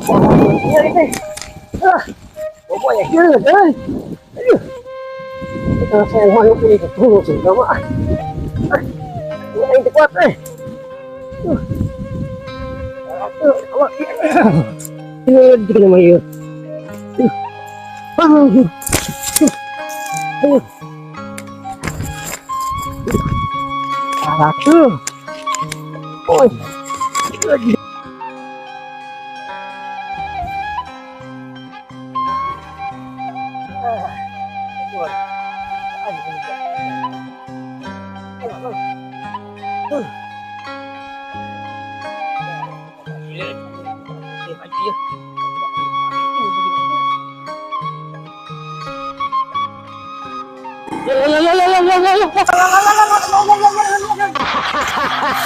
Ah, pokoknya eh. Aduh. Kita saya mau pilih ketemu sih kamu ah. Ah, ini kuat eh. Aduh, awak. Ini juga nama ya. Aduh. Aduh. Aduh. Oi.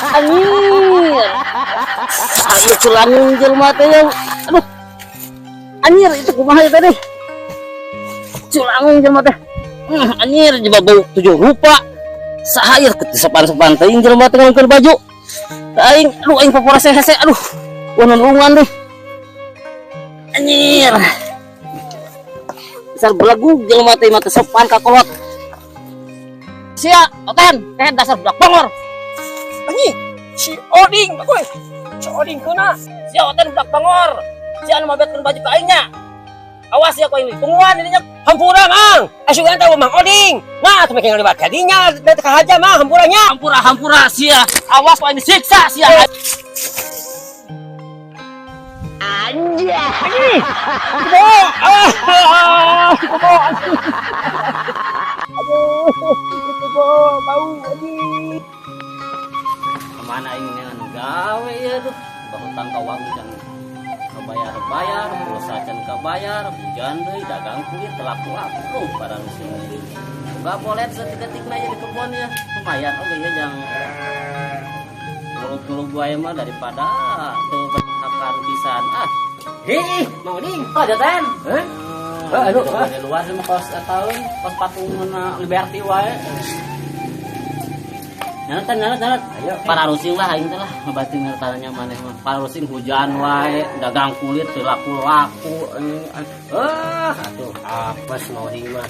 Anjir. Ayo culangung jelema teh yang aduh. Anjir itu kumaha ya tadi? Culangung jelema teh. Anjir jiba bau tujuh rupa. Saha ieu sopan-sopan teuing jelema teh ngangkeun baju. Aing aduh aing paporese hese aduh. Wah nulungan deh. Anjir. Dasar belegug jelema teh mah teu sopan ka kolot. Sia, oten, teh dasar budak bongor. Anjing, si Oding, bagus. Si Oding kena. Sia oten budak bongor. Sia anu mabetkeun baju ka aingnya. Awas ya kau ini, tungguan ininya. Hampura, Mang. Asugan tahu Mang Oding. Nah, tuh makin ngaliwat kadinya, da teu kahaja, Mang, hampuranya. Hampura, hampura sia. Awas kau ini siksa sia. Anjing. Bo. Ah, bo. Aduh, itu bo, bau anjing. Kemana aing neangan gawe ya tuh. Bahutang ka warung can kabayar-bayar, pulsa can kabayar, hujan deui dagang kulit laku-laku barang sini. Boga bolet setik-detikna ya di kebun ya. Lumayan oge ya jang muluk-muluk wae mah daripada teu berhakan pisan. Ah, Hei, Mang Oding. oh jaten. Hah? Ah, aduh, ah. Di luar mah kos eta kos patung Liberty wae. Nyanat, nyanat, nyanat. Ayo. Pararusing lah aing teh lah, ngabatin ngertanya maneh mah. Pararusing hujan wae, dagang kulit teu laku-laku. Ah, atuh apes Mang Oding mah.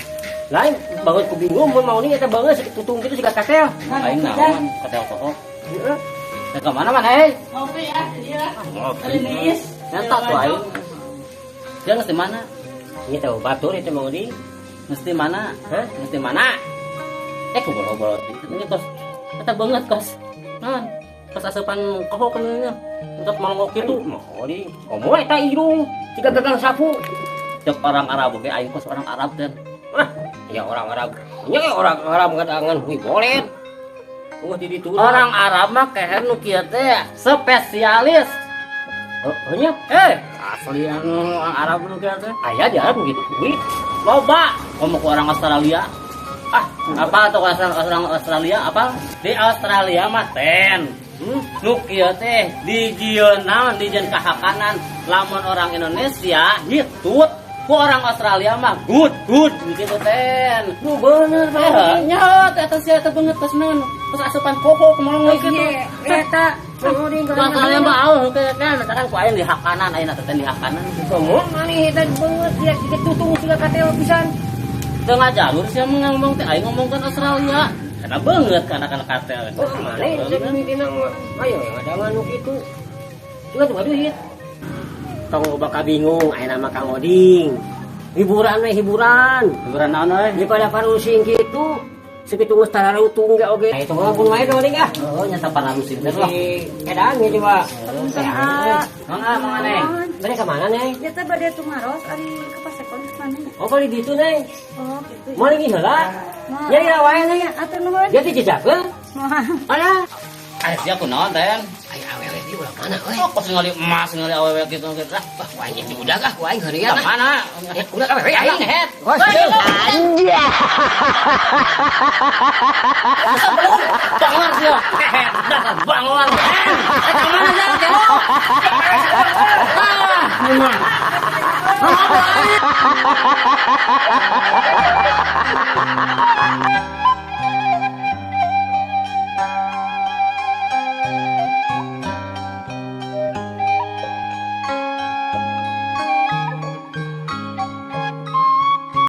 Lain banget ku bingung mun Mang Oding eta banget tutung kitu siga katel. Aing naon katel kohok. Heeh. Teh ka mana maneh? Ngopi ah, iya. Ngopi. Rilis. Nyata tuh aing. Dia geus di mana? Ini tahu batur itu Mang Oding. Geus di mana? Hah? Geus di mana? Eh ku boro-boro. Ini kos eta banget kos. Naon? Kos asupan kohok nya. Untuk malongok kitu. Mang Oding. Omo eta irung siga gagang sapu. Cek orang Arab oge aing kos orang Arab teh. Ah, ya orang Arab. Nya orang Arab ngadangan hui bolet. Oh, di ditu. Orang Arab mah kehen nu kieu teh spesialis. Oh, nya Asli anu orang Arab nu kieu teh. Aya di Arab gitu. Hui. Loba komo ku orang Australia. Ah, apa tuh orang Australia apa? Di Australia mah ten. Nu kieu teh dijieun naon dijieun kahakanan lamun orang Indonesia hitut ku orang Australia mah good good gitu ten. Nu bener Mang Oding. Nya eta sia eta beungeut tos naon? Tos asupan koko kumaha gitu. Eta Mang Oding Australia mah auh teh kan kan ku aing di hakanan ayeuna teh di hakanan. Komo maneh eta beungeut sia siga tutung siga katel pisan. Tengah jalur sia mah ngomong teh aing ngomongkeun Australia. Karena beungeut kana kana katel. Oh, maneh teh mimitina mah ayo ngadangan nu kitu. Cuma tuh duit. Tong loba kabingung aya nama Kang Oding. Hiburan we hiburan. Hiburan naon we? Daripada parusing kitu, sakitu geus tararutung ge oge. Nah, itu mah pun wae Kang Oding ah. Oh, nyata parusing teh lah. Si edan ge coba. Punten ah. Mangga mangga neng. Bade ka mana neng? Ya teh bade tumaros ari ke pasekon mana nya? Oh, bali ditu neng. Oh, gitu. Moal lagi heula. Nyari wae neng. Atur nuhun. Dia teh jejakeun. Moal. Alah. Aya sia kunaon teh? Aya awewe di ulah mana euy? Oh, kos ningali emas ningali awewe gitu gitu. Ah, Wah, ku aing jadi udah ah, ku aing heureun ka ah. mana? Ya, udah awewe aing. Head. Wah, Anjir. Bangor sia. Head, dasar bangor. Eh, ka mana sia kelo? Ah, memang. Ah.